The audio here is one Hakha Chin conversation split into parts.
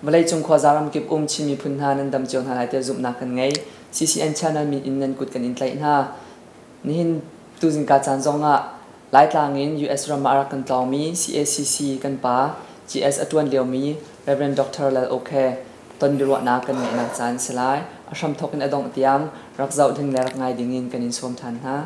Vawleicung khuaza ramkip um Chin miphun hna nan dam cio hna lai tiah zumhnak kan ngei. CCN channel min in nan kut kan in tlaih hna. Nihin tuzingka caan zongah Laitlang in US ram ah a rak kan tlawngmi CACC kan pa GS a ṭuan liomi Rev. Dr. Lal Oke ton biaruahnak kan ngeihnak caan si lai. A hramthawk in a dongh tiang rak zoh ding le rak ngai dingin kan in sawm ṭhan hna.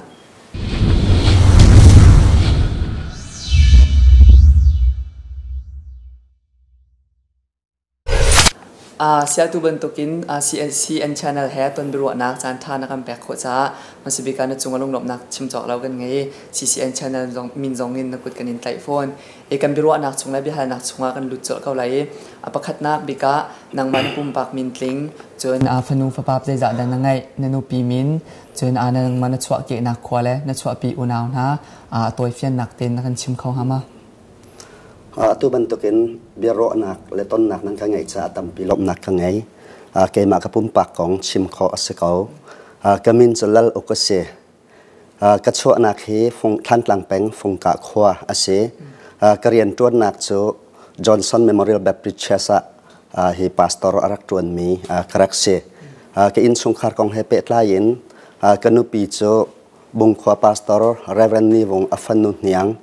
Siatu bantukin CNCN channel he ton biaruahnak caanṭha na kan pek khawh caah hmasabik ah na cung ah lunglawmhnak chim cawk lo kan ngei. CCN channel zong min zong in na kut kan in tlaih fawn. I kan biaruahnak chung le biahalnak chungah kan lut colh ko lai i a pakhatnak bik ah nangmah na pumpak min tling, cun fanu fapa zeizah dah na ngeih, na nupi min, cun nangmah na chuahkehnak khua le na chuahpi unau hna tawifiannak tein na kan chim kho hnga ma? Atu bantukin biaruahnak le tonnak nan ka ngeih caah tampi lawmhnak ka ngei. Keimah ka pumpak kong chim khawh a si ko. Ka min cu Lal Uk a si. Ka chuahnak hi Thlantlang peng Fungkah khua a si. Ka rianṭuannak cu Johnson Memorial Baptist Church ah hi pastor a rak ṭuanmi ka rak si. Ka innchungkhar kong he pehtlai in ka nupi cu Bungkhua pastor Reverend Ni Vung a fanu hniang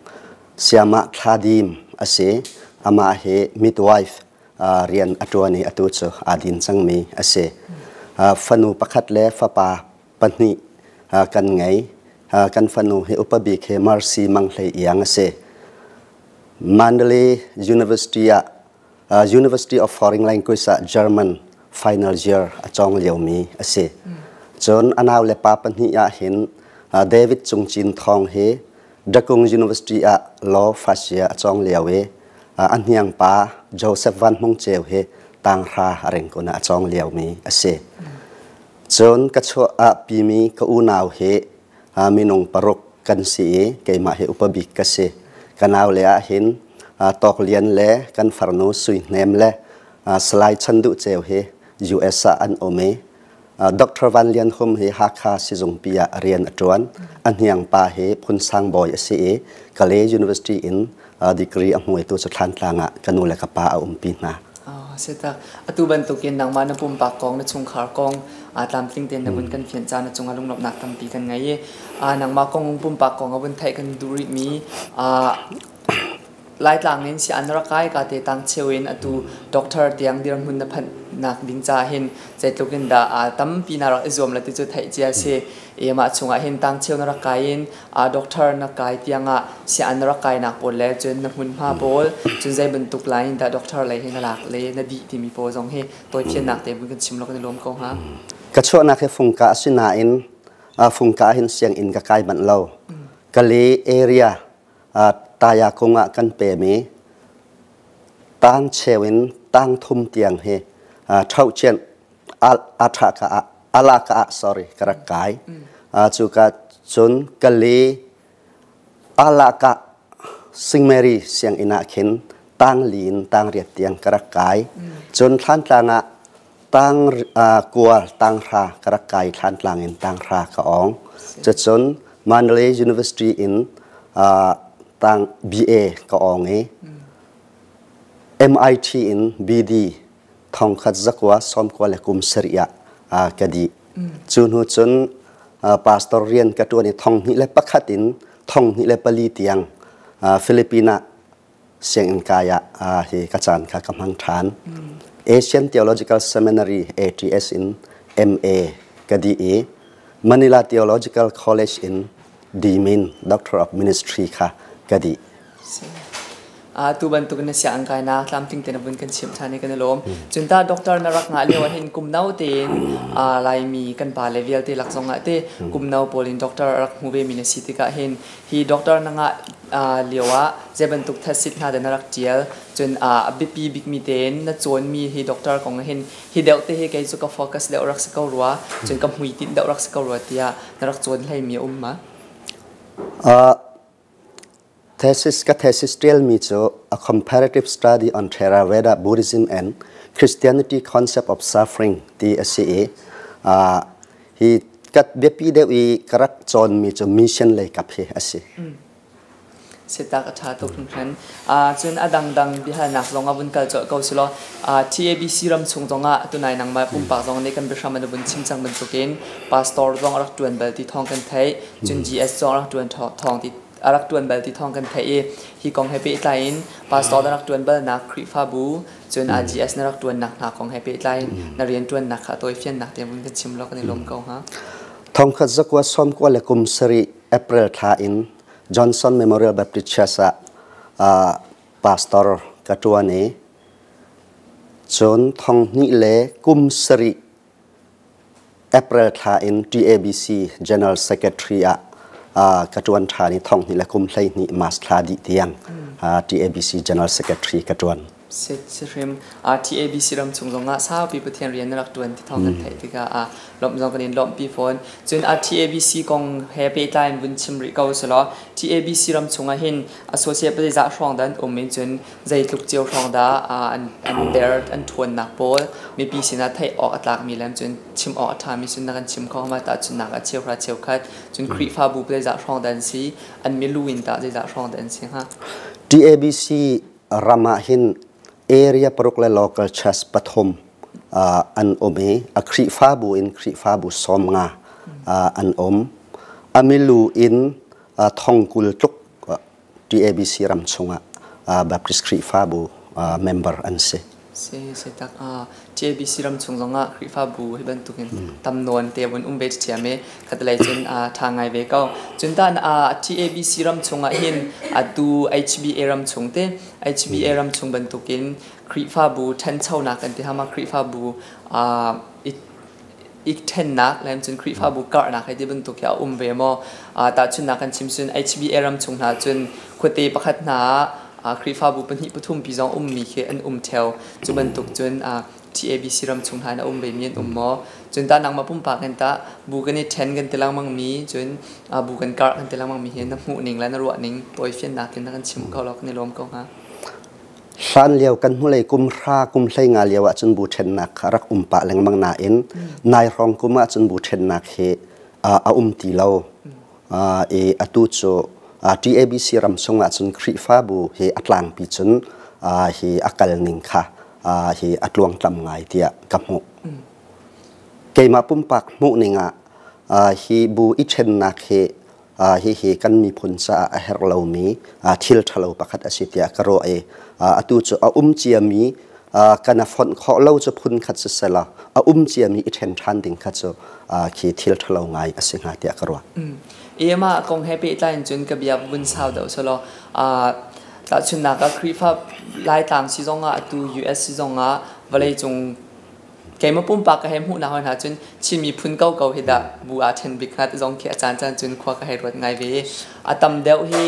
Siamah Thla Dim a si. Amah hi midwife rian a ṭuan i atu cu aa din cangmi a si. Fanu pakhat le fapa pahnih kan ngei. Kan fanu hi upa bik hi Mercy Mang Hlei Iang a si. Mandalay University ah University of Foreign Language ah German final year a cawng liomi a si. Cun a nau le pa pahnih ah hin David Cung Cin Thawng hi Dakung University ah law first year a cawng lio i a hniang pa Joseph Van Hmung Ceu hi tanghra a ringkun ah a cawng liomi a si. Cun ka chuah ah pimi ka unau hi minung paruk kan si i keimah hi upa bik ka si. Ka nau le ah hin Tawk Lian le kan farnu Sui Hnem le Salai Chan Duh Ceu hi US ah an um i Dr. Van Lian Hum hi Hakha sizungpi ah rian a ṭuan. A hniang pa hi Phunsang bawi a si i Kalay University in degree a hmuitu cu Thlantlang ah ka nu le ka pa a umpi hna. Sita, atu bantukin nangmah na pumpak kong, na chungkhar kong tlamtling tein na vun kan fianh caan na cungah lunglawmhnak tampi kan ngei i nangmah kong pumpak kong a vun theih kan duh rihmi Laitlang in si an rak kai ka te tang cheu in atu doctor tiang dirhmun na phanh nak ding ca hin zeitluk in dah tampi na rak i zuam la ti cu theih cia si i mah chungah hin tang cheu na rak kai in doctor na kai tiangah sian na rak kainak pawl le cun na hmunhma pawl cun zei bantuk line in dah doctor lei hi na lak le na dih timi pawl zong hi tawifiannak te kan chim lo kan i lawm ko hnga. Ka chuahnak hi Fungka a si nain Fungka hin sianginn ka kai manh lo. Kale area Taya kung ah kan pem i tang cheu in tang thum tiang hi ṭhohcian a ṭha ka ah ala ka ah sorry ka rak kai. Cu ka cun kali ala ka Sing Mary sianginn ah khin tang li in tang riat tiang ka rak kai. Cun Thlantlang ah tang kua tang hra ka rak kai Thlantlang in tang hra ka ong. Cucun Mandalay University in tang BA ka ong i MIT in BD thongkhat zakua sawmkua le kum sarih ah ka dih. Cu hnu cun pastor rian ka ṭuan i 2001 in 2004 tiang Philippines ah sianginn kai ah hi ka caan kha ka hmang ṭhan. Asian Theological Seminary ATS in MA ka dih i Manila Theological College in DMin Doctor of Ministry kha ka dih. Tu bantuk na siang kainak tlamtling te na vun kan chimh ṭhan i kan i lawm. Cun ta doctor na rak ngah lio ah hin kum no tein Laimi kan pa le vialte lak zong ah te kum no pawl in doctor a rak hmu ve mi na si tikah hin hi doctor na ngah lio ah zei bantuk thatsit hna dah na rak ṭial cun a biapi bikmi tein na cawnmi hi doctor kong hin hi deuh te hi kei cu ka focus deuh rak si ko rua cun ka hmuitinh deuh rak si ko rua tiah na rak cawn hlei mi a um ma? Thesis ka thesis ṭialmi cu A Comparative Study on Theravada Buddhism and Christianity Concept of Suffering ti a si i hi ka biapi deuh i ka rak cawnmi cu mission lei kap hi a si. Sitak a ṭha tuk hringhran. Cun a dangdang biahalnak zong a vun kal colh ko si law TABC ram chung zongah tunai nangmah pumpak zong nih kan biahram an vun chim cang bantukin pastor zong a rak ṭuan bal ti thawng kan theih. Cun GS zong a rak ṭuan thawng ti a rak ṭuan bal ti thawng kan theih i hi kong he pehtlai in pastor na rak ṭuan balnak Khrihfabu cun GS na rak ṭuannak hna kong he pehtlai in na rian ṭuannak kha tawifiannak te vun kan chim law kan i lawm ko hnga. Thongkhat zakua sawmkua le kum sarih April thla in Johnson Memorial Baptist Church ah pastor ka ṭuan i cun thong hnih le kum sarih April thla in TABC General Secretary ah ka ṭuan ṭhan i thong hnih le kum 12 March thla dih tiang TABC General Secretary ka ṭuan. Si hrim. TABC ram chung zongah saupi Pathian rian na rak ṭuan ti thawng kan theih tikah lawmh zong kan in lawmhpi fawn. Cun TABC kong he pehtlai in vun chim rih ko selaw TABC ram chungah hin associate zeizah hrawng dah an um in cun zeitluk cio hrawng dah an der an ṭhawnnak pawl mipi sinah theih awk a tlakmi le cun chim awk a ṭhami cun na kan chim kho ma tahchunhnak ah cheuhra cheukhat cun Khrihfabu zeizah hrawng dah an si an milu in tah zeizah hrawng dah an si hnga? TABC ram ah hin area paruk le local church pathum an um i a Khrihfabu in Khrihfabu 50 an um. A milu in thongkul tluk TABC ram chungah Baptist Khrihfabu member an si. Si si tak TABC ram chung zongah Khrihfabu hi bantukin tam nawn te vun um ve thiam i khatlei cun ṭha ngai ve ko. Cun tan TABC ram chungah hin atu HBA ram chung te HBA ram chung bantukin Khrihfabu ṭhanchonak kan ti hama Khrihfabu i ṭhennak le cun Khrihfabu karhnak hei ti bantuk hi a um ve maw? Tahchunhnak kan chim cun HBA ram chung hna cun khuate pakhat hna ah Khrihfabu pahnih pathum pi zong ummi khi an um ṭheo. Cu bantuk cun TABC ram chung hna in a um ve mi an um maw? Cun tah nangmah pumpak in tah bu kan i ṭhen kan ti lengmang mi cun bu kan karh kan ti lengmang mi hi na hmuh ning le na ruah ning tawifiannak in na kan chim kho law kan i lawm ko hnga. Hlan lio kan hnulei kum hra kum hlei nga lio ahcun bu ṭhennak kha rak um pah lengmang nain nai hrawng kum ahcun bu ṭhennak hi a um ti lo. I atu cu TABC ram chung ahcun Khrihfabu hi a tlangpi cun hi a kal ning kha hi a tluangtlam ngai tiah ka hmuh. Keimah pumpak hmuh ning ah hi bu i ṭhennak hi hihi kan miphun caah a herh lomi thil ṭhalo pakhat a si tiah ka ruah i atu cu a um ciami kan a fonh khawh lo cu phun khat sisela a um ciami i ṭhen ṭhan ding kha cu khi thil ṭhalo ngai a si hnga tiah ka ruah. Ema kong he pehtlai in cun ka bia vun sau deuh selaw tahchunhnak ah Khrihfa Laitlang si zongah atu US si zongah vawleicung Keimah pumpak ka hei hmuhnak hoi hna cun Chin miphun koko hi dah bu aa ṭhen bik hnga ti zong khi a caancaan cun khua ka hei ruat ngai ve i a tam deuh hi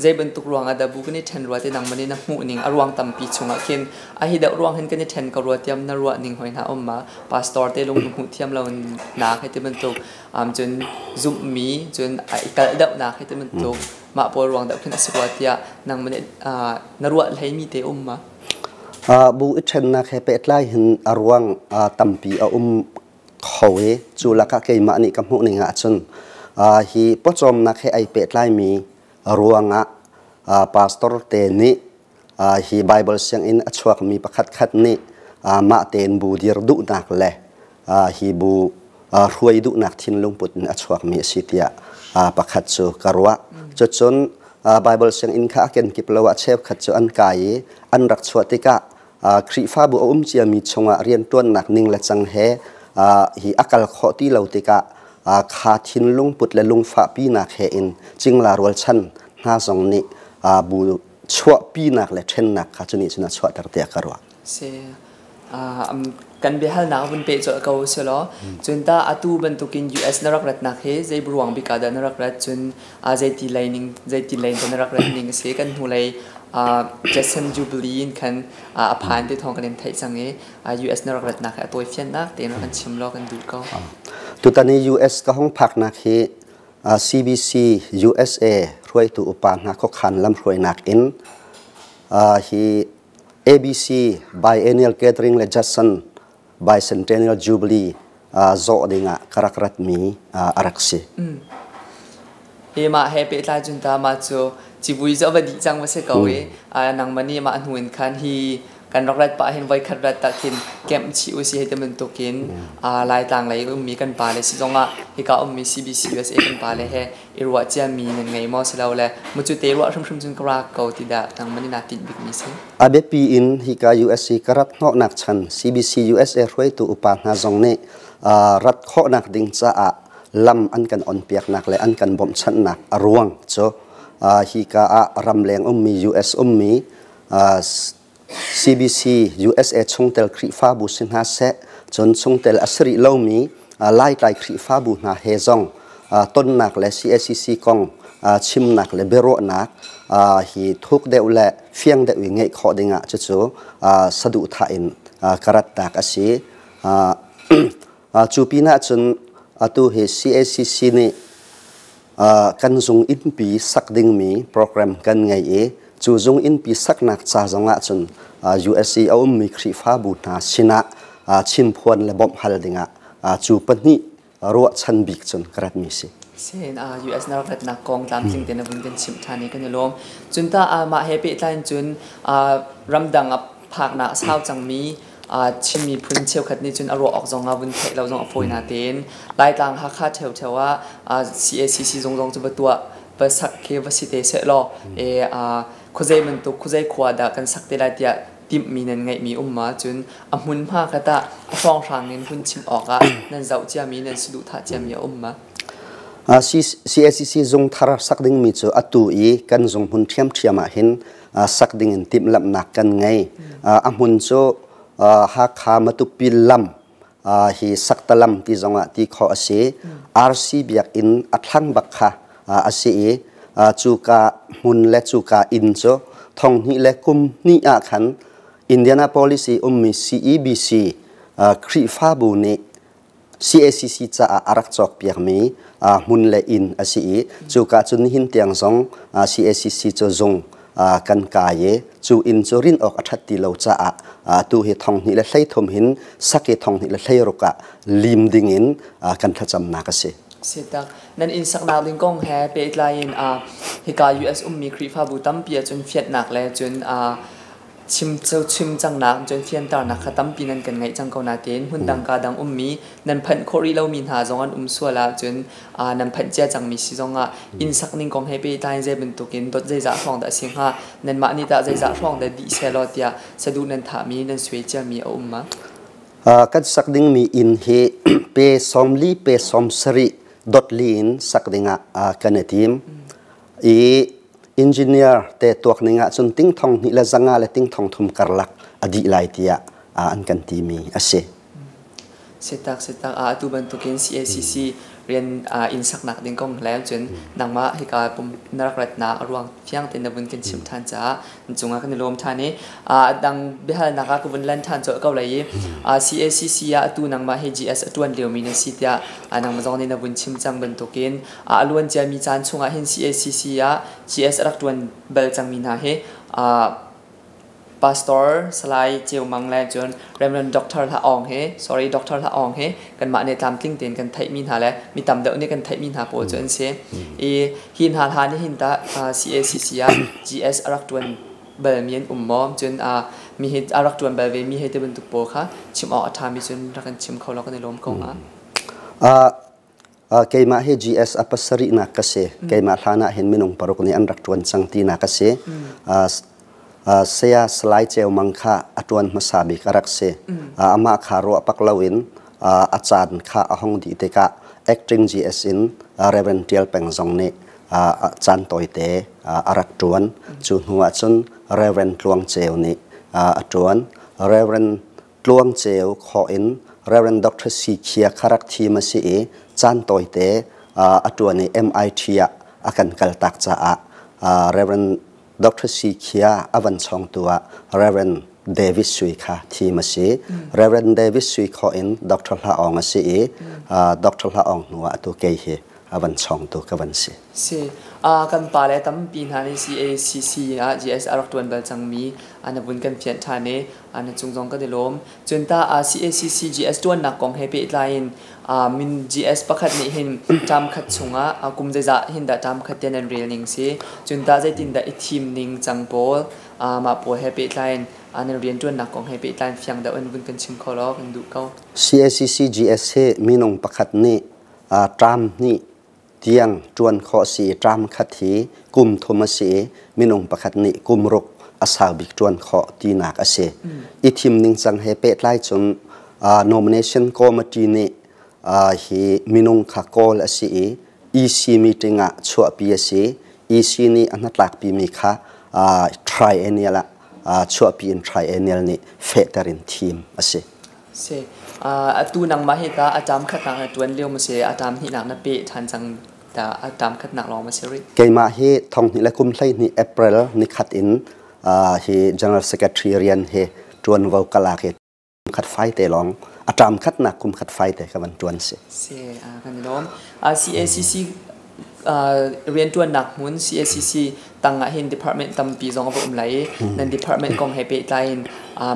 zei bantuk ruangah dah bu kan i ṭhen rua ti nangmah nih na hmuh ning a ruang tampi chungah khin a hi deuh ruang hin kan i ṭhen ko rua tiam na ruah ning hoi hna um ma pastor te lung hmuh thiam lo nak hei ti bantuk cun zumhmi cun i kalh deuhnak hei ti bantuk mah pawl ruang deuh khin a si rua tiah nangmah nih na ruah hleimi te um ma? Bu i ṭhennak he pehtlai hin a ruang tampi a um kho i cu lakah keimah nih ka hmuh ning ahcun hi pawcawmnak he ai pehtlaimi ruangah pastor te nih hi Bible sianginn a chuakmi pakhatkhat nih mah tein bu dir duhnak le hi bu hruai duhnak thinlung put in a chuakmi a si tiah pakhat cu ka ruah. Cucun Bible sianginn kha a kenkip lo ah cheukhat cu an kai i an rak chuah tikah Khrihfabu a um ciami chungah rianṭuannak ning le cang he hi a kal khawh ti lo tikah kha thinlung put le lungfahpinak he in cingla rualchan hna zong nih bu chuahpinak le ṭhennak kha cu nih cun a chuahter tiah ka ruah. Si. Kan biahalnak vun peh colh ko selaw cun tah atu bantukin US na rak ratnak hi zei ruang bik ah dah na rak rat cun zeiti lei ning zeiti lei in na rak rat ning a si kan hnulei Jackson Jubilee in khan a phan ti thawng kan in theih cang i US na rak ratnak hi a tawifiannak tein rak kan chim law kan duh ko. Tutan i US ka hung phaknak hi CBC USA hruaitu upa hna khuakhan lamhruainak in hi ABC Biennial Gathering le Judson Bicentennial Jubilee zawh dingah ka rak ratmi a rak si. Hi mah he pehtlai cun ta mah cu Civui cu a va dih cang va si ko i nangmah nih mah hnu in khan hi kan rak rat pah hin voikhat rat tak hin kemh chih usih hei ti bantukin Laitlang lei ummi kan pale si zongah hika ummi CBC USA kan pale he i ruah ciami nan ngei maw silole mucu te ruah hrimhrim cun ka ra ko ti dah nangmah nih naa tinh bikmi si? A biapi in hika USA ka rat hnawhnak chan CBC USA hruaitu upa hna zong nih rat khawhnak ding caah lam an kan onpiaknak le an kan bawmhchanhnak a ruang cu hika ah ramleng ummi US ummi CBC USA chungtel Khrihfabu si hna seh, cun chungtel a si rih lomi Laitlai Khrihfabu hna he zong tonnak le CACC kong chimnak le biaruahnak hi thuk deuh le fiang deuh i ngeih khawh dingah cucu saduhthah in ka ratnak a si. Cu pinah cun atu hi CACC nih kan zung innpi sak dingmi program kan ngei i cu zung innpi saknak ca zongah cun USA a ummi Khrihfabu hna sinah chimphuan le bawmh hal dingah cu pahnih ruahchan bik cun ka ratmi si. Sin US na rak ratnak kong tlamtling te na vun kan chimh ṭhan i kan i lawm. Cun ta mah he pehtlai in cun ramdang a phaknak a sau cangmi Chin miphun cheukhat nih cun a ruah awk zong ah vun theih lo zong a fawi natein Laitlang Hakha ṭheoṭheo ah CACC zung zong cu va tuah va sak khi va si te seh law khuazei bantuk khuazei khua dah kan sak te lai tiah timhmi nan ngeihmi um ma cun a hmunhma kha tah a hrawnghrang in hun chim awk ah nan zoh ciami nan saduhthah ciami a um ma? CACC zung thar sak dingmi cu atu i kan zung hmun ṭhiamṭhiam ah hin sak ding in timhlamhnak kan ngei. A hmun cu Hakha Matupi lam hi Saktalam ti zongah ti khawh a si. RC biakinn a thlang bak kha a si i cuka hmun le cuka inn cu thong hnih le kum hnih ah khan Indianapolis i ummi CEBC Khrihfabu nih CACC caah a rak cawkpiakmi hmun le inn a si i cuka cun nihin tiang zong CACC cu zung kan kai i cu inn cu rin awk a ṭhat ti lo caah tu hi thong hnih le 13 hin sak i thong hnih le 16 ah lim ding in kan thlacamnak a si. Sitak nan inn saknak ding kong he pehtlai in hika US ummi Khrihfabu tampi ahcun fianhnak le cun chim chim cangnak cun fianternak kha tampi nan kan ngeih cang ko nain hmundang ka dang ummi nan phanh khawh rih lomi hna zong an um sual ahcun nan phanh cia cangmi si zongah inn sak ning kong he pehtlai in zei bantukin dot zeizah hrawng dah a si hnga nanmah nih tah zeizah hrawng dah dih sehlaw tiah saduh nan thahmi nan suai ciami a um ma? Kan sak dingmi inn hi pe 40 pe 70 dot li in sak dingah kan i tim i engineer te tuak ning ah cun ting thong hnih le zanga le ting thong thum karlak a dih lai tiah an kan timi a si. Sitak sitak a atu bantukin CACC rian inn saknak ding kong le cun nangmah hika pum na rak ratnak a ruang fiang tein na vun kan chim than caah cungah kan i lawm than i dang biahalnak ah ka vun lan than colh ko lai i CACC ah atu nangmah hi GS a tuan liomi na si tiah nangmah zong nih na vun chim cang bantukin a luan ciami caan chungah hin CACC ah GS a rak ṭuan bal cangmi hna hi Pastor Salai Ceu Mang le cun Reverend Dr. Hla Aung he sorry Dr. Hla Aung he kanmah nih tlamtling tein kan theihmi hna le mi tam deuh nih kan theihmi hna pawl cu an si. I hi hna hla nih hin tah CACC ah GS a rak ṭuan balmi an um maw? Cun mi hi a rak ṭuan bal ve mi hei ti bantuk pawl kha chim awk a ṭhami cun rak kan chim kho law kan i lawm ko hnga. Keimah hi GS a pasarihnak ka si. Keimah hlan ah hin minung paruk nih an rak ṭuan cang tinak a si. Saya Salai Ceu Mang kha a ṭuan hmasa bik a rak si. Amah kha ruah pak loin a caan kha a hong dih tikah acting GS in Reverend Ṭial Peng zong nih caan tawite a rak ṭuan. Cu hnu ah cun Reverend Tluang Ceu nih a ṭuan. Reverend Tluang Ceu khawh in Rev. Dr. Si Khia kha rak thim a si i caan tawite a ṭuan i MIT ah a kan kaltak caah Rev. Dr. Si Khia a van chawngtu ah Rev. David Sui kha thim a si. Rev. David Sui khawh in Dr. Hla Aung a si i Dr. Hla Aung hnu ah atu kei hi a van chawngtu ka van si. Si. Kan pa le tampi hna nih CACC ah GS a rak ṭuan bal cangmi an vun kan fianh ṭhan i na cung zong kan i lawm. Cun tah CACC GS ṭuannak kong he pehtlai in min GS pakhat nih hin term khat chungah kum zeizah hin dah term khat tiah nan rel ning si? Cun tah zeitindah i thim ning cang pawl mah pawl he pehtlai in nan rianṭuannak kong he pehtlai in fiang deuh in vun kan chim kho law kan duh ko. CACC GS hi minung pakhat nih term hnih tiang ṭuan khawh a si i term khat hi kum thum a si i minung pakhat nih kum ruk a sau bik ṭuan khawh tinak a si. I thim ningcang he pehtlai cun nomination committee nih hi minung kha kawl a si i EC meeting ah chuahpi a si. EC nih a hnatlakpimi kha triennial ah chuahpi in triennial nih fehter in thim a si. Si. Atu nangmah hi ta a term khatnak na ṭuan lio maw si, a term hnihnak na peh ṭhan cang ta, a term khatnak lawng ma si rih? Keimah hi 2012 April nikhat in hi General Secretary rian hi ṭuanvo ka lak i khat fai te lawng a term khatnak kum khat fai te ka van ṭuan si. Si, kan i lawm. CACC rianṭuannak hmun CACC tang ah hin department tampi zong a va um lai i nan department kong he pehtlai in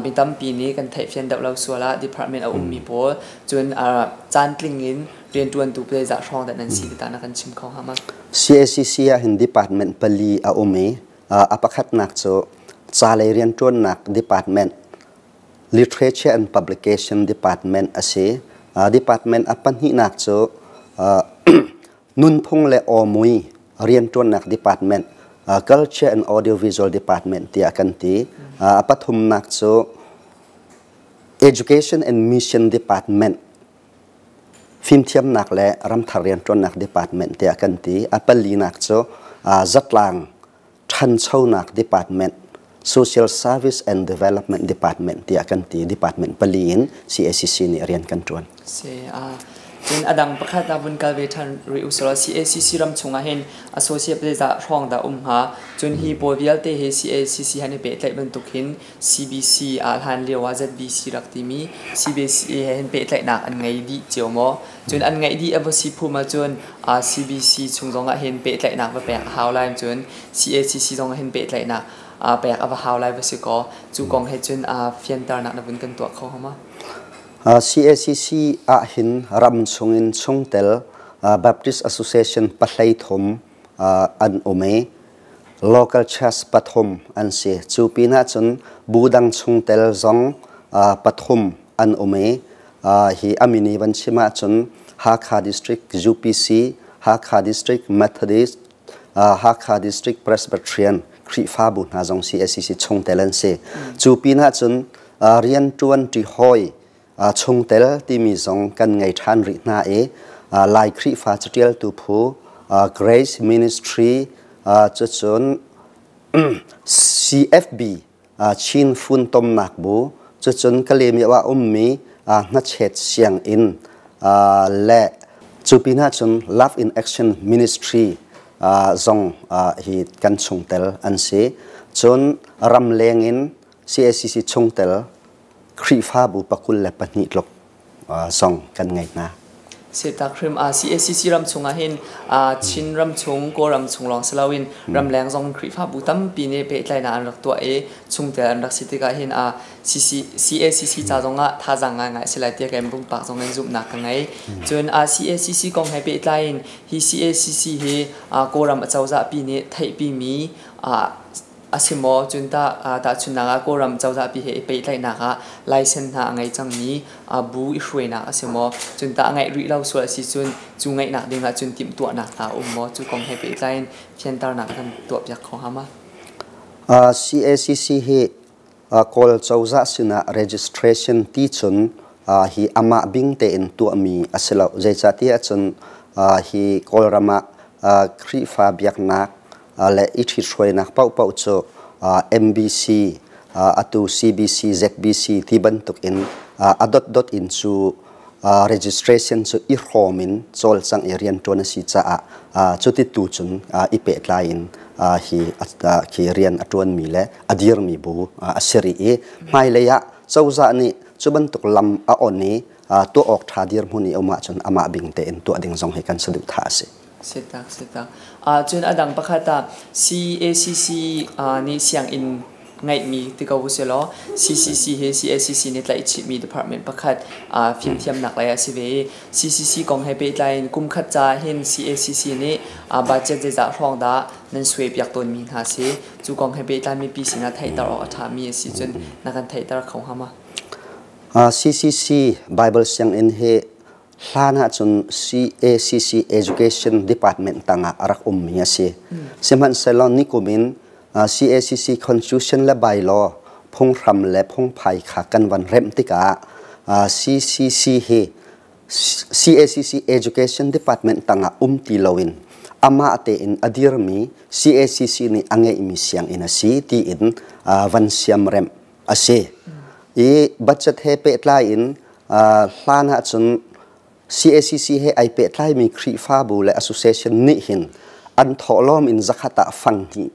mi tampi nih kan theihfian deuh lo sual ah department a ummi pawl cun caan tling in rianṭuantu zeizah hrawng dah nan si ti ta na kan chim kho hnga ma? CACC ah hin department pali a um i a pakhatnak cu ca lei rianṭuannak department, Literature and Publication Department a si. Department a pahnihnak cu nunphung le awmui rianṭuannak department, Culture and Audiovisual Department tiah kan ti. A pathumnak cu Education and Mission Department, fimthiamnak le ramthar rianṭuannak department tiah kan ti. A palinak cu zatlang ṭhanchonak department, Social Service and Development Department tiah kan ti. Department pali in CACC nih rian kan ṭuan. Si, cun a dang pakhat ah vun kal ve ṭhan rih usih law CACC ram chungah hin associate zeizah hrawng dah um hnga? Cun hi pawl vialte hi CACC han i pehtlaih bantuk hin CBC ah hlan lio ah ZBC rak timi CBC he hin pehtlaihnak an ngei dih cio maw? Cun an ngeih dih a va si phum ahcun CBC chung zong ah hin pehtlaihnak va pek a hau lai, cun CACC zong ah hin pehtlaihnak pek a va hau lai va si kaw cu kong he cun fianternak na vun kan tuah kho hnga ma? CACC ah hin ram chungin chungtel Baptist Association pahlei thum an um i local church pathum an si. Cu pinah cun bu dang chungtel zong pathum an um i hi a min i van chim ahcun Hakha District UPC, Hakha District Methodist, Hakha District Presbyterian Khrihfabu hna zong CACC chungtel an si. Cu pinah cun rianṭuan ṭi hawi chungtel timi zong kan ngei ṭhan rih hna i Lai Khrihfa caṭialtu phu, Grace Ministry, cucun CFB, Chin Funtomnak Bu, cucun Kalemi ah ummi hnachet sianginn le cu pinah cun Love in Action Ministry zong hi kan chungtel an si. Cun ramleng in CACC chungtel Khrihfabu 22 tluk zong kan ngei hna. Setak hrim CACC ram chungah hin Chin ram chung, Kawlram chung lawng si loin ramleng zong Khrihfabu tampi nih pehtlaihnak an rak tuah i chungtel an rak si tikah hin CACC ca zongah thazaang ngaingai si lai tiah kan pumpak zong in zumhnak ka ngei. Cun CACC kong he pehtlai in hi CACC hi Kawlram acozah pi nih theihpimi a si maw? Cun tah tahchunhnak ah Kawlram cozahpi he i pehtlaihnak ah license hna a ngei cangmi bu i hruainak a si maw? Cun tah a ngeih rih lo sual a si cun cu ngeihnak ding ah cun timhtuahnak hna a um maw? Cu kong he pehtlai in fianternak kan tuahpiak kho hnga ma? CACC hi Kawl cozah sinah registration ti cun hi amah bing tein tuahmi a si lo. Zeicahtiah cun hi Kawlram ah Khrihfa biaknak le i ṭhithruainak paohpaoh cu MBC, atu CBC, ZBC ti bantuk in a dotdot in cu registration cu i hrawm in cawlcangh i rianṭuan a si caah cuti tu cun i pehtlai in hi khi rian a ṭuanmi le a dirmi bu a si rih i hmailei ah cozah nih cu bantuk lam a on i tuah awk ṭha dirhmun i um ahcun amah bing tein tuah ding zong hi kan saduhthah a si. Sitak sitak. Cun a dang pakhat ah CACC nih sianginn ngeihmi ti ko usilaw CCC hi CACC nih tlaihchihmi department pakhat fimthiamnak lei ah si ve i CCC kong he pehtlai in kum khat ca hin CACC nih budget zeizah hrawng dah nan suai piak tawnmi hna si? Cu kong he pehtlai mipi sinah theihter awk a ṭhami a si cun na kan theihter kho hnga ma? CCC Bible sianginn hi hlan ahcun CACC Education Department tangah a rak ummi a si. Sihmanhsehlaw nikum in CACC Constitution le bylaw phunghram le phungphai kha kan van remh tikah CCC hi CACC Education Department tangah um ti loin amah tein a dirmi CACC nih a ngeihmi sianginn a si tiin van siamremh a si. I budget he pehtlai in hlan ahcun CACC he ai pehtlaimi Khrihfabu le association nih hin an thawhlawm in zakhat ah fang hnih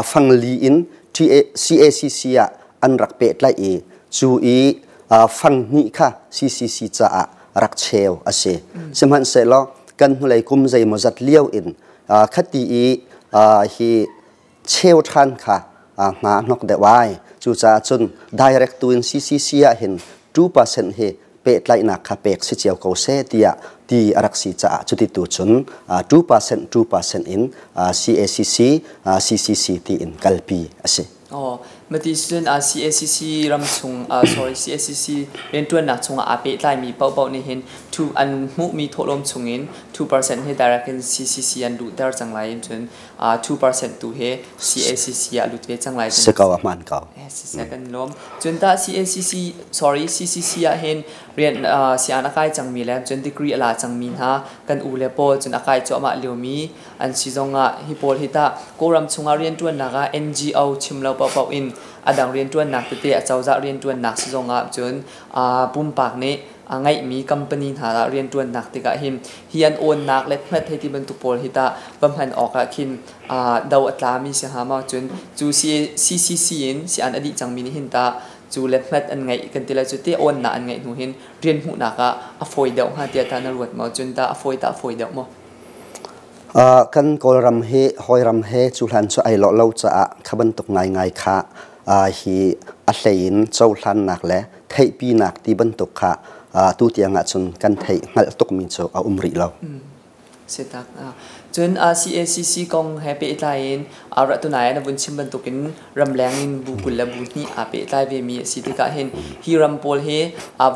fang li in CACC ah an rak pehtlaih i cu i fang hnih kha CCC caah rak cheu a si. Sihmanhsehlaw kan hnulei kum zeimawzat lio in khati i hi cheu ṭhan kha hna a hnok deuh ai. Cucaah cun direct tu in CCC ah hin 2% hi pehtlaihnak kha pek si cio ko seh tiah ti a rak si caah cuti tu cun 2% 2% in CACC CCC tiin kalpi a si. Oh, mati cun CACC ram chung sorry CACC rianṭuannak chungah aa pehtlaimi paohpaoh nih hin thu an hmuhmi thawhlawm chungin 2% hi direct in CCC an luhter cang lai in cun 2% tu hi CACC ah lut ve cang lai. Si ko, a hmaan ko. Siseh, kan lawm. Cun tah CACC, sorry, CCC ah hin rian sian a kai cangmi le cun degree a la cangmi hna kan u le pawl cun a kai cuahmah liomi an si zongah hi pawl hi tah Kawlram chungah rianṭuannak ah NGO chim lo paohpaoh in a dang rianṭuannak tete a cozah rianṭuannak si zongah cun pumpak nih a ngeihmi company hna ah rianṭuannak tikah hin hi an awnnak le hmet hei ti bantuk pawl hi tah va hman awk ah khin do a tlami si hnga maw? Cun cu CCC in si an a dih cangmi nih hin tah cu le hmet an ngeih kan ti lai cu te awnnak an ngeih hnu hin rian hmuhnak ah a fawi deuh hnga tiah tah na ruat maw? Cun tah a fawi tah a fawi deuh maw? Kan Kawlram hi hawiram he cuhlan cu ai lawh lo caah kha bantuk ngaingai kha hi a hlei in cohlannak le theihpinak ti bantuk kha tu tiang ahcun kan theih hngalh tukmi cu a um rih lo. Sitak. Cun CACC kong he pehtlai in ratunai na vun chim bantukin ramleng in bu 20 le bu 2 aa pehtlai ve mi a si tikah hin hi ram pawl hi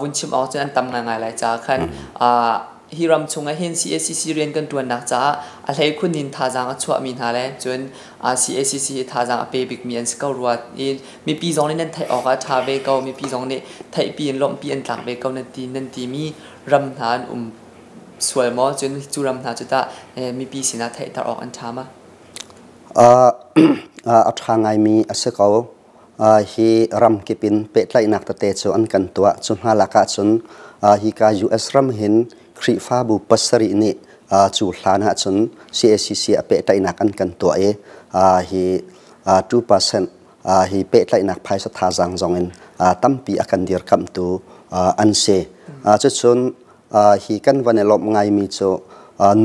vun chim awk cun an tam ngaingai lai caah khan hi ram chungah hin CACC rian kan ṭuannak caah a hleikhun in thazaang a chuahmi hna le cun CACC hi thazaang a pe bikmi an si ko rua i mipi zong nih nan theih awk ah ṭha ve ko, mipi zong nih theihpi in lawmhpi an tlak ve ko nan ti nan timi ram hna an um sual maw? Cun cu ram hna cu tah mipi sinah theihter awk an ṭha ma? A ṭha ngaimi a si ko. Hi ram kip in pehtlaihnak tete cu an kan tuah. Cu hna lakah cun hika US ram hin Khrihfabu 7 nih cu hlan ahcun CACC a pehtlaihnak an kan tuah i hi 2% hi pehtlaihnak phaisa thazaang zong in tampi a kan dirkamhtu an si. Cucun hi kan van i lawmh ngaimi cu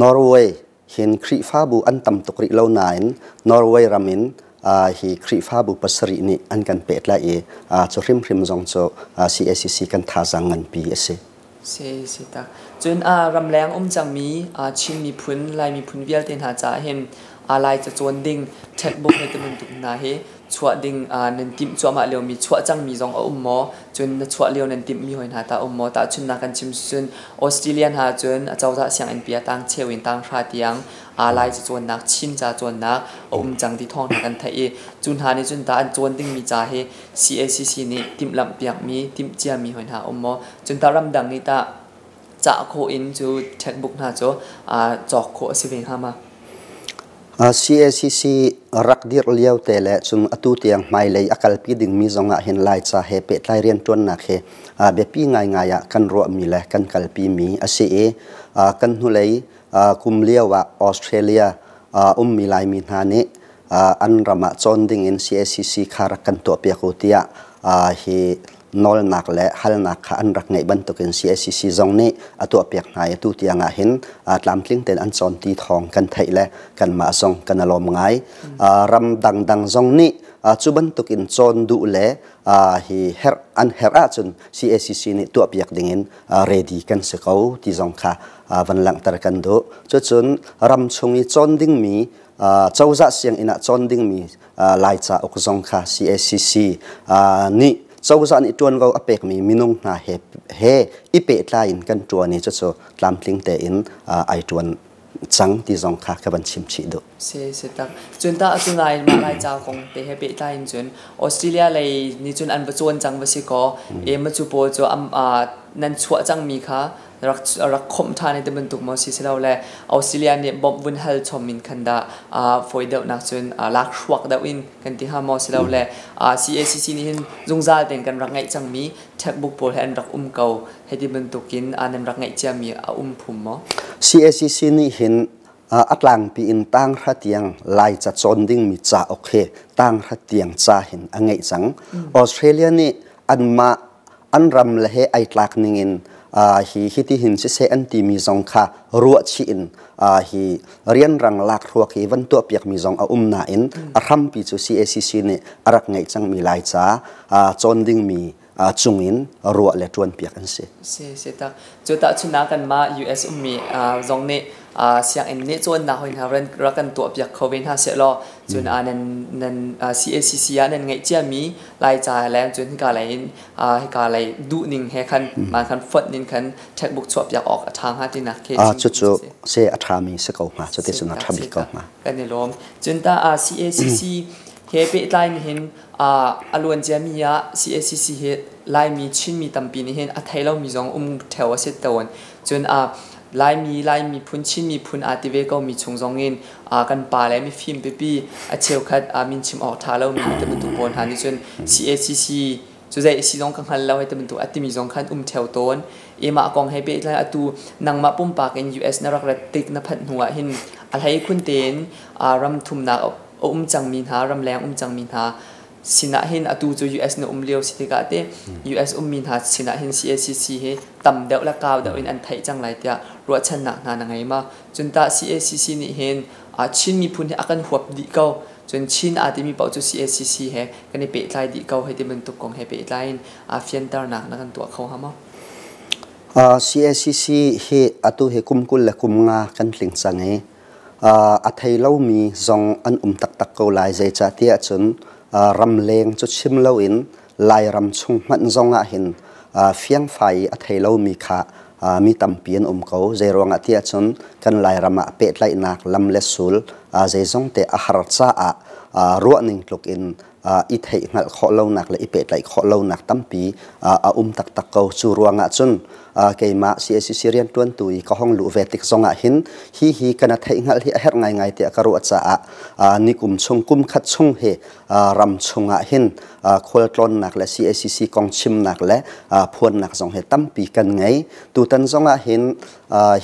Norway hin Khrihfabu an tam tuk rih lo nain Norway ram in hi Khrihfabu 7 nih an kan pehtlaih i cu hrimhrim zong cu CACC kan thazaang nganpi a si. Si si tak. Cun ramleng um cangmi Chin miphun, Lai miphun vialte hna caah hin Lai ca cawn ding textbook he ti bantuk hna hi chuah ding nan timh cuahmah liomi chuah cangmi zong a um maw? Cun na chuah lio nan timhmi hoi hna tah um maw? Tahchunhnak kan chim cun Australia hna cun acozah sianginn pi ah tang cheu in tang hra tiang Lai ca cawnnak, Chin ca cawnnak a um cang ti thawng hna kan theih i cu hna nih cun tah an cawn dingmi ca hi CACC nih timhlamh piakmi, timhciami hoi hna um maw? Cun tah ramdang nih tah cah khawh in cu textbook hna cu cawk khawh a si ve hnga ma? CACC rak dirh lio te le cun atu tiang hmailei a kalpi dingmi zong ah hin Laica he pehtlai rianṭuannak hi biapi ngaingai ah kan ruahmi le kan kalpimi a si i kan hnulei kum lio ah Australia ummi Laimi hna nih an ram ah cawn ding in CACC kha rak kan tuahpiak u tiah hi Nawlnak le halnak kha an rak ngeih bantukin CACC zong nih a tuahpiak hna i atu tiang ah hin tlamtling tein an cawn ti thawng kan theih le kanmah zong kan i lawm ngai. Ram dangdang zong nih cu bantukin cawn duh le hi herh an herh ahcun CACC nih tuahpiak dingin ready kan si ko ti zong kha van langhter kan duh. Cucun ram chung i cawn dingmi cozah sianginn ah cawn dingmi Lai cauk zong kha CACC nih cozah nih ṭuanvo a pekmi minung hna he i pehtlai in kan ṭuan i cucu tlamtling tein ai ṭuan cang ti zong kha ka van chim chih duh. Si si tak. Cun tah atu nain mah Lai ca kong te he pehtlai in cun Australia lei nih cun an va cawn cang va si kaw e ma cu pawl cu nan chuah cangmi kha rak rak khomh ṭhan i ti bantuk maw si silo le Australia nih bawmh vun hal chom in khan dah fawi deuhnak cun lak hruak deuh in kan ti hnga maw silo le CACC nih hin zungzal tein kan rak ngeih cangmi checkbook pawl he an rak um ko hei ti bantukin nan rak ngeih ciami a um phum maw? CACC nih hin a tlangpi in tanghra tiang Laica cawn dingmi cauk hi tanghra tiang ca hin a ngeih cang. Australia nih anmah an ram le he ai tlak ningin hi hiti hin siseh an timi zong kha ruahchih in hi rianrang lak hruak hi van tuahpiakmi zong a um nain a hrampi cu CACC nih a rak ngeih cangmi Laica cawn dingmi cungin ruah le ṭuanpiak an si. Si si tak. Cu tahchunhnak kanmah US ummi zong nih sianginn nih cawnnak hoi hna rak kan tuahpiak kho ve hna sehlaw cun nan nan CACC ah nan ngeih ciami Laica le cun hika lei in hika lei duhning he khan man khan fonh ning khan checkbook chuahpiak awk a ṭha hnga tinak khi cucu se a ṭhami si ko hnga cuti cun a ṭha bik ko hnga. Kan i lawm. Cun ta CACC he pehtlai hin a luan ciami ah CACC hi Laimi Chinmi tampi nih hin a thei lomi zong um ṭheo a si tawn. Cun Laimi Lai miphun Chin miphun aa ti ve komi chung zong in kan pa le mifim pipi a cheukhat min chim awk ṭha lomi ti bantuk pawl hna nih cun CACC cu zei si zong ka hngal lo hei ti bantuk a timi zong khan um ṭheo tawn. I mah kong he pehtlai atu nangmah pumpak in US na rak rat tik na phanh hnu ah hin a hlei khun tein ram thumnak a um cangmi hna ramleng um cangmi hna sinah hin atu cu US na um lio si tikah te US ummi hna sinah hin CACC hi tam deuh le kau deuh in an theih cang lai tiah ruahchannak hna na ngei ma? Cun tah CACC nih hin Chin miphun hi a kan huap dih ko. Cun Chin aa timi paoh cu CACC he kan i pehtlai dih ko hei ti bantuk kong he pehtlai in fianternak na kan tuah kho hnga maw? CACC hi atu hi kum 25 kan tling cang i a thei lomi zong an um taktak ko lai. Zeicahtiah cun ramleng cu chim loin Lairam chung hmanh zong ah hin fiangfai i a thei lomi kha mi tampi an um ko. Zeiruangah tiah cun kan Lairam ah pehtlaihnak lam le sul zeizong te a har caah ruahning tluk in i theih hngalh khawh lonak le i pehtlaih khawh lonak tampi a um taktak ko. Cu ruangah cun keimah CACC rianṭuantu i ka hong luh ve tik zongah hin hi hi kana theih hngalh hi a herh ngaingai tiah ka ruah caah nikum chung kum khat chung hi ram chungah hin khualtlawnnak le CACC kong chimnak le phuannak zong hi tampi kan ngei. Tutan zongah hin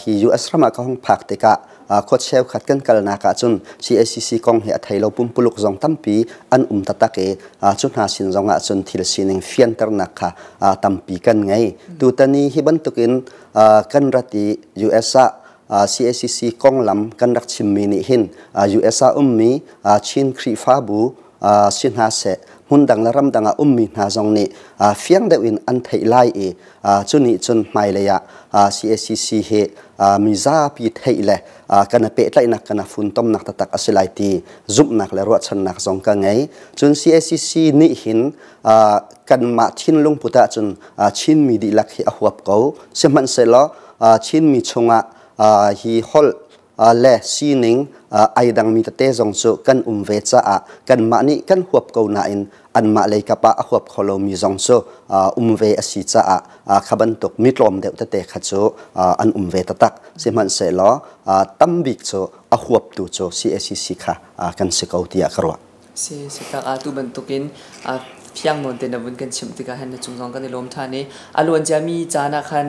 hi US ram ah ka hong phak tikah khua cheukhat kan kalnak ahcun CACC kong hi a thei lo pumpuluk zong tampi an um taktak i cu hna sin zong ahcun thil sining fianternak kha tampi kan ngei. Tutan i hi bantukin kan rat i US ah CACC konglam kan rak chimmi nih hin US ah ummi Chin Khrihfabu si hna seh hmundang le ramdang ah ummi hna zong nih fiang deuh in an theih lai i cu nih cun hmailei ah CACC hi mizapi theih le kan pehtlaihnak kan funtomnak taktak a si lai ti zumhnak le ruahchannak zong ka ngei. Cun CACC nih hin kanmah thinlung put ahcun Chinmi dihlak hi a huap ko. Sihmanhsehlaw Chinmi chungah hi holh le sining ai dangmi tete zong cu kan um ve caah kanmah nih kan huap ko nain anmah lei kap ah a huap kho lomi zong cu um ve a si caah kha bantuk mi tlawm deuh tete kha cu an um ve taktak. Sihmanhsehlaw tambik cu a huaptu cu CACC kha kan si ko tiah ka ruah. Si si tak. Atu bantukin Fiang nawn te na vun kan chimh tikah hin na cung zong kan i lawm ṭhan i a luan ciami caan ah khan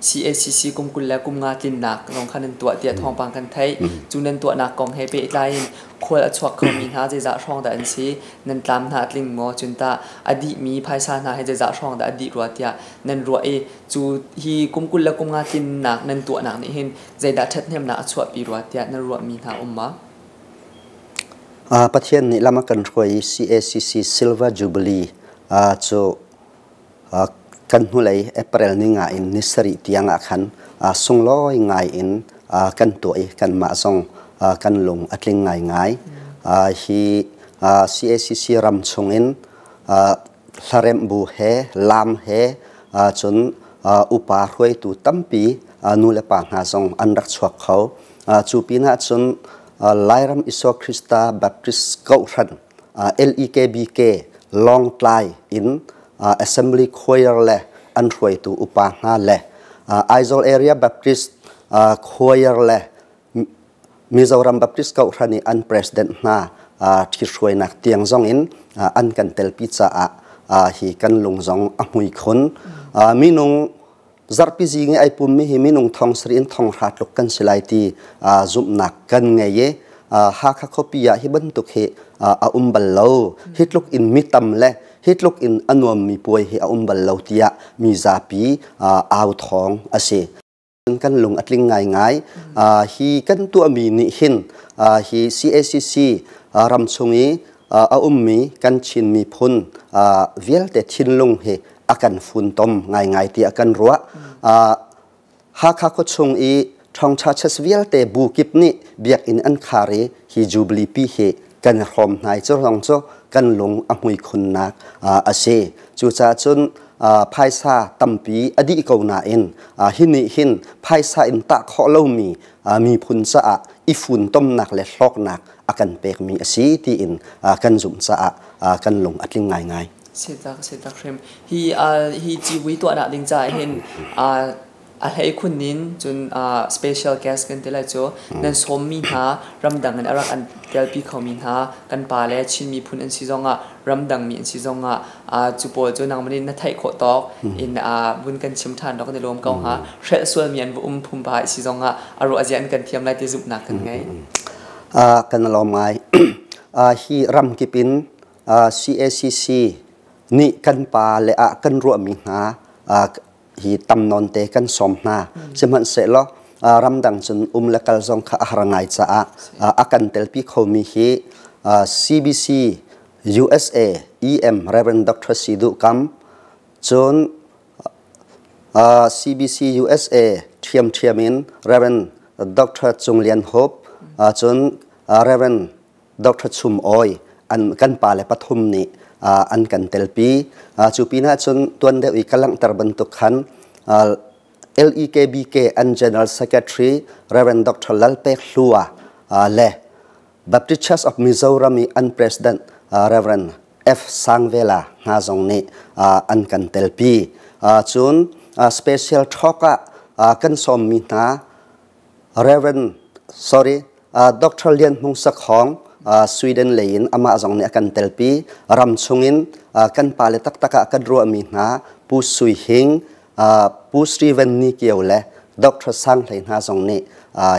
CACC kum 20 le kum nga tlinnak zong khan nan tuah tiah thawngpang kan theih. Cu nan tuahnak kong he pehtlai in khual a chuak khomi hna zeizah hrawng dah an si? Nan tlam hna a tling maw? Cun tah a dihmi phaisa hna hi zeizah hrawng dah a dih rua tiah nan ruah i cu hi kum 20 le kum nga tlinnak nan tuahnak nih hin zeidah ṭhathnemnak a chuahpi rua tiah nan ruahmi hna um ma? Pathian nih lam a kan hruai i CACC Silver Jubilee cu kan hnulei April ni nga in ni sarih tiang ah khan sunglawi ngai in kan tuah i kanmah zong kan lung a tling ngaingai. Hi CACC ram chungin hlaremh bu he lam he cun upa hruaitu tampi nu le pa hna zong an rak chuak kho. Cu pinah cun Lairam Isua Krista Baptist Kohhran LEKBK Lawngtlai in Assembly Choir le an hruaitu upa hna le Aizawl Area Baptist Choir le Mizoram Baptist Kohhran i an president hna ṭhithruainak tiang zong in an kan telpi caah hi kan lung zong a hmui khun. Minung Zarhpi zing i ai pummi hi minung thong sarih in thong hra tluk kan si lai ti zumhnak kan ngei i Hakha khuapi ah hi bantuk hi a um bal lo. Hi tluk in mi tam le hi tluk in a nuammi puai hi a um bal lo tiah mi zapi au thawng a si. Kan lung a tling ngaingai. Hi kan tuahmi nih hin hi CACC ram chung i a ummi kan Chin miphun vialte thinlung hi a kan funtom ngaingai tiah kan ruah. Hakha khuachung i ṭhawngṭha church vialte bu kip nih biakinn an khar i hi Jubilee pi hi kan hrawm hna i cu zong cu kan lung a hmui khunnak a si. Cucaah cun phaisa tampi a dih ko nain hi nih hin phaisa in tah khawh lomi miphun caah i funtomnak le hlawknak a kan pekmi a si tiin kan zumh caah kan lung a tling ngaingai. Sitak sitak hrim. Hi hi civui tuahnak ding caah hin a hlei khun in cun special guest kan ti lai cu nan sawmmi hna ramdang in a rak an telpi khomi hna kan pa le Chin miphun an si zongah ramdang mi an si zongah cu pawl cu nangmah nih na theih khawh tawk in vun kan chim ṭhan dok kan i lawm ko hnga. Hrelh sualmi an va um phumpa si zongah a ruah zia an kan thiam lai ti zumhnak kan ngei. Kan lawm ngai. Hi ramkip in CACC nih kan pa le ah kan ruahmi hna hi tam nawn te kan sawm hna. Sihmanhsehlaw ramdang cun um le kal zong kha a har ngai caah a kan telpi khomi hi CBC USA EM Reverend Dr. Sidu Kam, cun CBC USA ṭhiamṭhiam in Reverend Dr. Cung Lian Hop, cun Reverend Dr. Chum Awi an kan pa le pathum nih an kan telpi. Cu pinah cun tuan deuh i ka langhter bantuk khan LEKBK an General Secretary Reverend Dr. Lalpek Hlua le Baptist Church of Mizoram i an President Reverend F. Sangvela hna zong nih an kan telpi. Cun special talk ah kan sawmmi hna Reverend sorry Dr. Lian Hmung Sakhong Sweden lei in amah zong nih a kan telpi. Ram chungin kan pale taktak ah kan ruahmi hna Pu Sui Hing, Pu Steven Ni Kio le Dr. Sang Hlei hna zong nih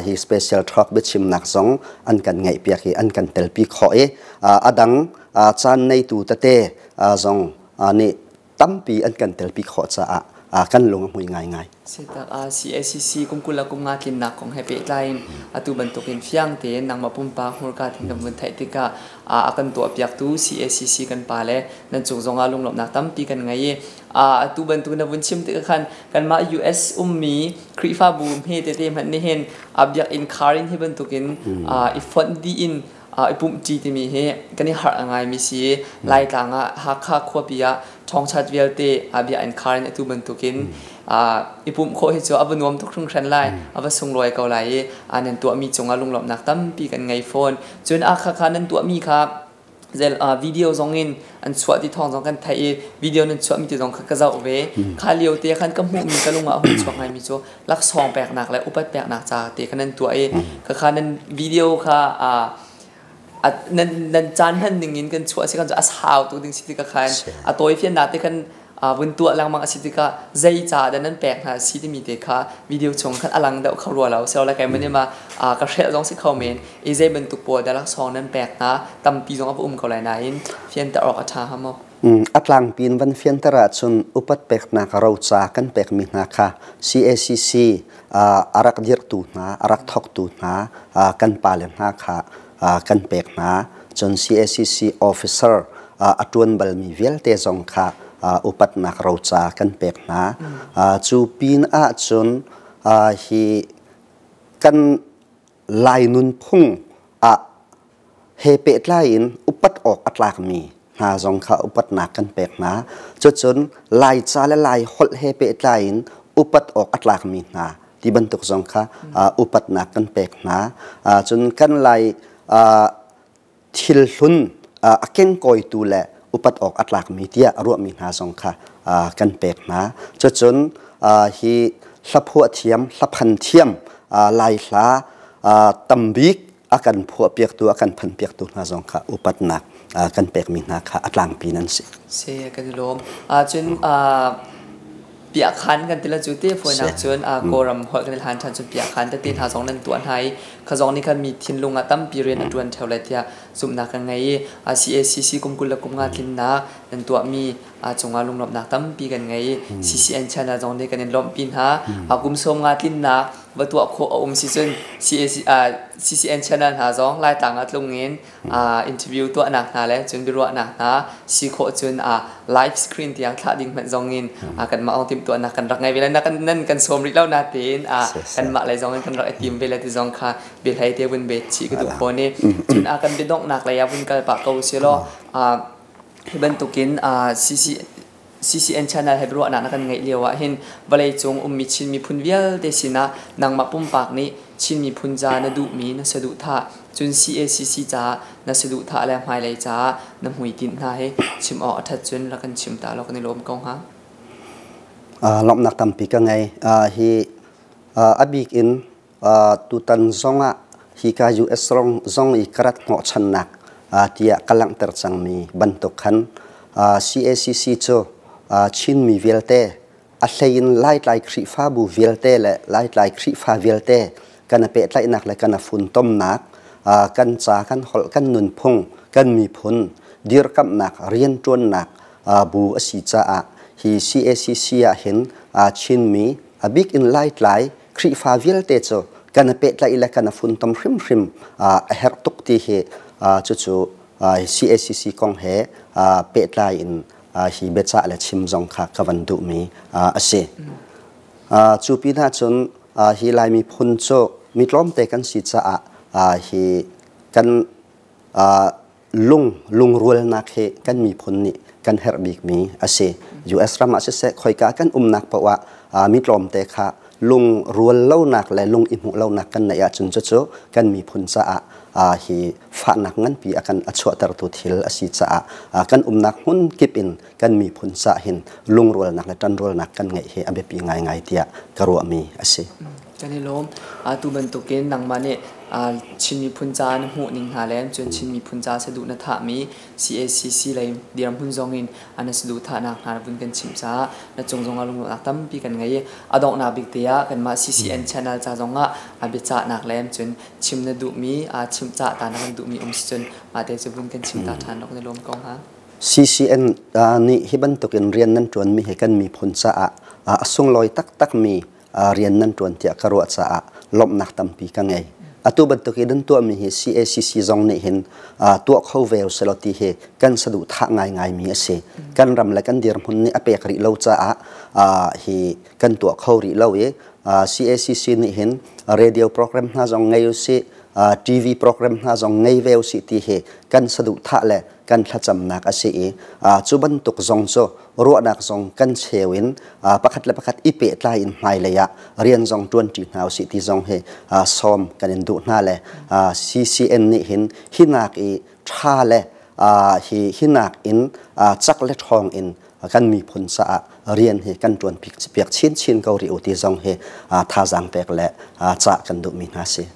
hi special talk biachimnak zong an kan ngaihpiak i an kan telpi khawh i a dang caan neitu tete zong nih tampi an kan telpi khawh caah kan lung a hmui ngaingai. Sitak CACC kum 20 le kum nga tlinnak kong he pehtlai in atu bantukin fiang tein nangmah pumpak hmurka thin kan vun theih tikah a kan tuahpiaktu CACC kan pa le nan cung zongah lunglawmhnak tampi kan ngei i atu bantuk na vun chim tikah khan kanmah US ummi Khrihfabu hme tete hmanh nih hin biakinn khar in hi bantukin i fonh dih in i pumhṭi timi hi kan i harh ngaimi si. Laitlang ah Hakha khuapi ah ṭhawngchat vialte biakinn khar in atu bantukin i pumh khawh hi cu a va nuam tuk hringhran lai, a va sunglawi ko lai i nan tuahmi cungah lunglawmhnak tampi kan ngei fawn. Cun akha kha nan tuahmi kha zel video zong in an chuah ti thawng zong kan theih i video nan chuahmi ti zong kha ka zoh ve. Kha lio te khan ka hmuhmi ka lung ah a hun chuak ngaimi cu laksawng peknak le upat peknak ca te kha nan tuah i kha kha nan video kha Nan nan caan hman ning in kan chuah si kan cu a sau tu ding si tikah khan a tawi fiannak te khan vun tuah lengmang a si tikah zei ca dah nan pek hna si timi te kha video chung khan a lang deuh kho rua lo so la kai mani ma ka hrelh zong si kho men i zei bantuk pawl dah laksawng nan pek hna tampi zong a va um ko lai nain fianter awk a ṭha hnga maw? A tlangpi in van fianter ahcun upat peknak roca kan pekmi hna kha CACC a rak dirhtu hna, a rak thawktu hna kan pale hna kha kan pek hna. Cun CACC officer a ṭuan balmi vialte zong kha upatnak roca kan pek hna. Cu pin ahcun hi kan Lai nunphung ah he pehtlai in upat awk a tlakmi hna zong kha upatnak kan pek hna. Cucun Laica le Lai holh he pehtlai in upat awk a tlakmi hna ti bantuk zong kha upatnak kan pek hna. Cun kan Lai thil hlun a kengkawitu le upat awk a tlakmi tiah a ruahmi hna zong kha kan pek hna. Cucun hi hlaphuah thiam, hlaphan thiam, Lai hla tambik a kan phuahpiaktu, a kan phanpiaktu hna zong kha upatnak kan pekmi hna kha a tlangpi nan si. Si, kan i lawm. Cun piahkhan kan ti la cu te fawinak cun Kawlram holh kan i hlan ṭhan cun piahkhan tete hna zong nan tuah hna i kha zong nih khan mi thinlung ah tampi rian a ṭuan ṭheo lai tiah zumhnak kan ngei i CACC kum 25 tlinnak nan tuahmi cungah lunglawmhnak tampi kan ngei i CCN channel zong nih kan in lawmhpi hna. Kum 50 tlinnak va tuah khawh a um si cun CCN channel hna zong Laitlang ah tlung in interview tuahnak hna le cun biaruahnak hna si khawh cun live screen tiang thlah ding hmanh zong in kanmah ong timhtuahnak kan rak ngei ve le nan kan sawm rih lo natein kanmah lei zong in kan rak i tim ve le ti zong kha biahlei te vun bet chih ka duh fawn i cun kan biadonghnak lei ah vun kal pah ko si law hi bantukin CC CCN channel he biaruahnak na kan ngeih lio ah hin vawleicung ummi Chin miphun vialte sinah nangmah pumpak nih Chin miphun ca na duhmi na saduhthah cun CACC caah na saduhthah le hmailei caah na hmuitinh hna hi chim awk a ṭhat cun rak kan chim ta law kan i lawm ko hnga. Lawmhnak tampi ka ngei. Hi a bik in Tutan zongah hika US zong i ka rat hnawhchannak tiah ka langhter cangmi bantuk khan CACC cu Chinmi vialte a hlei in Laitlai Khrihfabu vialte le Laitlai Khrihfa vialte kan i pehtlaihnak le kan i funtomnak kan ca kan holh kan nunphung kan miphun dirkamhnak rianṭuannak bu a si caah hi CACC ah hin Chinmi a bik in Laitlai Khrihfa vialte cu kan i pehtlaih le kan i funtom hrimhrim a herh tuk ti hi cucu CACC kong he pehtlai in hi biacah le chim zong kha ka van duhmi a si. Cu pinah cun hi Laimi phun cu mi tlawmte kan si caah hi kan lung lungrualnak hi kan miphun nih kan herh bikmi a si. US ram ah siseh khoika kan umnak paoh ah mi tlawmte kha lungrual lonak le lung i hmuh lonak kan neih ahcun cucu kan miphun caah hi fahnak nganpi a kan a chuahtertu thil a si caah kan umnak hmun kip in kan miphun caah hin lungrualnak le ṭanrualnak kan ngeih hi a biapi ngaingai tiah ka ruahmi a si. Kan i lawm. Atu bantukin nangmah nih Chin miphun ca na hmuh ning hna le cun Chin miphun ca saduh na thahmi CACC lei dirhmun zong in na saduhthahnak hna vun kan chimh caah na cung zongah lunglawmhnak tampi kan ngei i a donghnak bik te ah kanmah CCN channel ca zongah a biacahnak le cun chim na duhmi chimh cah ta na kan duhmi um si cun mah te cu vun kan chim ta ṭhan rawk na lawm ko hnga. CCN nih hi bantukin rian nan ṭuanmi hi kan miphun caah a sunglawi taktakmi rian nan ṭuan tiah ka ruah caah lawmhnak tampi ka ngei. Atu bantuk i nan tuahmi hi CACC zong nih hin tuah kho ve uselaw ti hi kan saduhthah ngaingaimi a si. Kan ram le kan dirhmun nih a pek rih lo caah hi kan tuah kho rih lo i CACC nih hin radio program hna zong ngei usih, TV program hna zong ngei ve usih ti hi kan saduhthah le kan thlacamnak a si i cu bantuk zong cu ruahnak zong kan cheu in pakhat le pakhat i pehtlai in hmailei ah rian zong ṭuanṭi hna usih ti zong hi sawm kan in duh hna le CCN nih hin hinak i ṭha le hi hinak in cak le ṭhawng in kan miphun caah rian hi kan ṭuan piak chinchin ko rih u ti zong hi thazaang pek le cah kan duhmi hna si.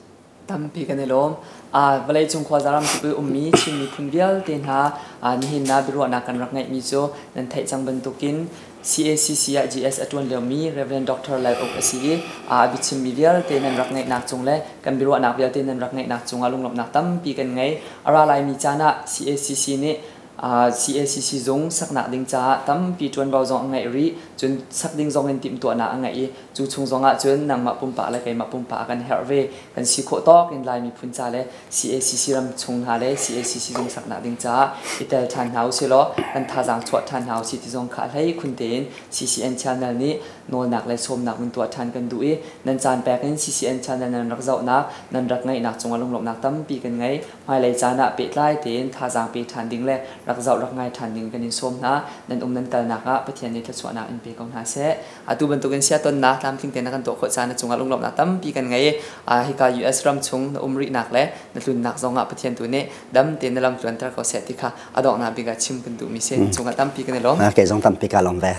Tampi kan i lawm. Vawlei cung khuaza ram kip i ummi Chin miphun vialte hna, nihin na biaruahnak kan rak ngeihmi cu nan theih cang bantukin CACC ah GS a ṭuan liomi Rev. Dr. Lal Uk a si i a biachimmi vialte nan rak ngaihnak cung le kan biaruahnak vialte nan rak ngaihnak cungah lunglawmhnak tampi kan ngei. A ra laimi caan ah CACC nih CACC zung saknak ding caah tampi ṭuanvo zong a ngeih rih. Cun sak ding zong in timhtuahnak a ngeih i cu chung zong ah cun nangmah pumpak le keimah pumpak a kan herh ve. Kan si khawh tawk in Lai miphun ca le CACC ram chung hna le CACC zung saknak ding caah i tel ṭhan hna usih law kan thazaang chuah ṭhan hna usih ti zong kha a hlei khun tein CCN channel nih nawlnak le sawmnak mun tuah ṭhan kan duh i nan caan pek in CCN channel nan rak zohnak, nan rak ngaihnak cungah lunglawmhnak tampi kan ngei. Hmailei caan ah pehtlai tein thazaang pe ṭhan ding le rak zoh rak ngai ṭhan ding kan in sawm hna. Nan um nan kalnak ah Pathian nih thluachuahnak in pe ko hna seh. Atu bantukin siatonnak tlamtling tein na kan tuah khawh caan na cungah lunglawmhnak tampi kan ngei. Hika US ram chung na um rihnak le na tlunnak zongah Pathian tu nih dam tein na lam tluanter ko seh ti kha a donghnak bik ah chim kan duhmi si. Cungah tampi kan i lawm. Kei zong tampi ka lawm ve.